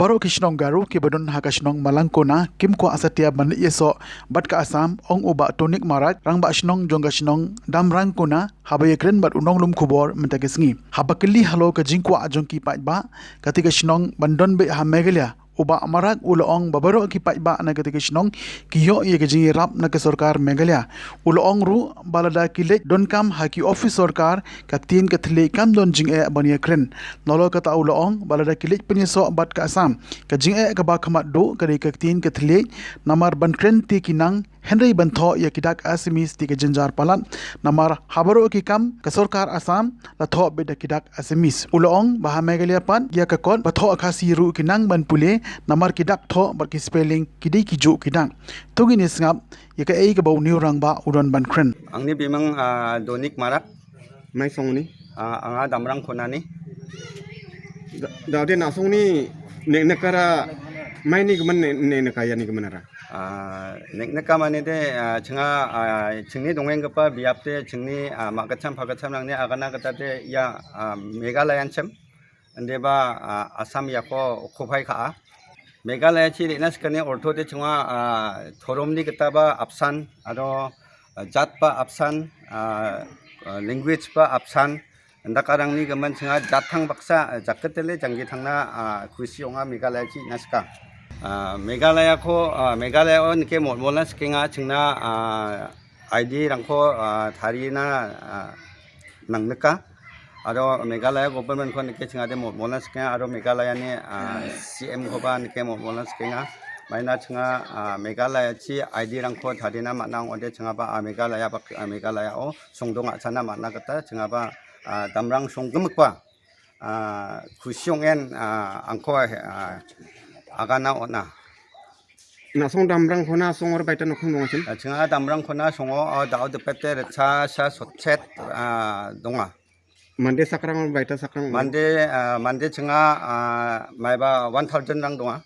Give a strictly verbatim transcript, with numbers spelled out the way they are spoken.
Baroh ki shnong Garo kiba don ha ka shnong Malangkona kim kwah satia ban leit ïasoh bad ka Assam, ong u Bah Tonik Marak, rangbah shnong jong ka shnong Damrangkona, haba ïakren bad u nonglum khubor mynta ka sngi. Haba kylli halor ka jingkwah jong ki paidbah katei ka shnong ban don beit ha Meghalaya, u Bah Marak u la ong ba baroh ki paidbah na katei ka shnong ki ïoh ïa ka jingïarap na ka sorkar Meghalaya. U la ong ruh ba lada ki leit donkam ha ki ophis sorkar, ka ktien ka thylliej kam don jingeh ban ïakren. Nalor kata u la ong ba lada ki leit pynïasoh bad ka Assam, ka jingeh kaba kham duh ka dei ka ktien ka thylliej, namar ban kren te ki nang, hynrei ban thoh ïa ki dak Assamese te ka jynjar palat. Namar ha baroh ki kam ka sorkar Assam la thoh beit da ki dak Assamese. U la ong ba ha Meghalaya pat ïa ka kot ba thoh Khasi ruh ki nang ban pule, namar ki dak thoh bad ki spelling ki dei kijuh ki dak. To ngin ïa sngap ïa kaei kaba une u rangbah u don ban kren. Ang ni bimang, ah, Donik Marak. Mai song ni? Ah, anga Damrangkona ni. Da, da de na song ni ne, ne kara mai ni kman ne, ne, ne kaya ni kman ara. Ah, ne, ne kama ni de, ah, chinga, ah, chingni dongeng kapa biap te chingni, ah, ma kacham pa kacham nang ni agana kata te ya, ah, Meghalaya chem. Ande ba, ah, Assam ya ko occupy kha. Meghalaya chi de nas kane ortho te chunga, ah, thorom ni kata ba apsan, ado, ah, jat ba apsan, ah, ah, language ba apsan. Nda karang ni gaman chinga jat thang baksa, ah, jaket tele janggi thang na, ah, khuisi onga Meghalaya chi naska. Ah, Meghalaya ko, ah, Meghalaya o nike mol mol na skenga chingna, ah, I D rangko, ah, thari na, ah, nang neka. Aro Meghalaya government ko nike chinga de mo-, mol na skenga, aro Meghalaya ni, ah, C M ko ba nike mo-, mol na skenga. Maina chinga, ah, Meghalaya chi I D rangko thari na mana ode chinga ba, ah, Meghalaya ba, ah, Meghalaya o songdong achana mana kata chinga ba, ah, Damrang song gemuk ba. Ah, khusiong en, ah, angko, ah, agana ona. Na song Damrangkona song or baita nokhang dong achin? Ah, chinga Damrangkona songo, ah, dao de pete recha sa sotset, ah, donga. Mande sakrang or baita sakrang? Mande, ah, mande chinga, ah, maiba one thousand rang donga.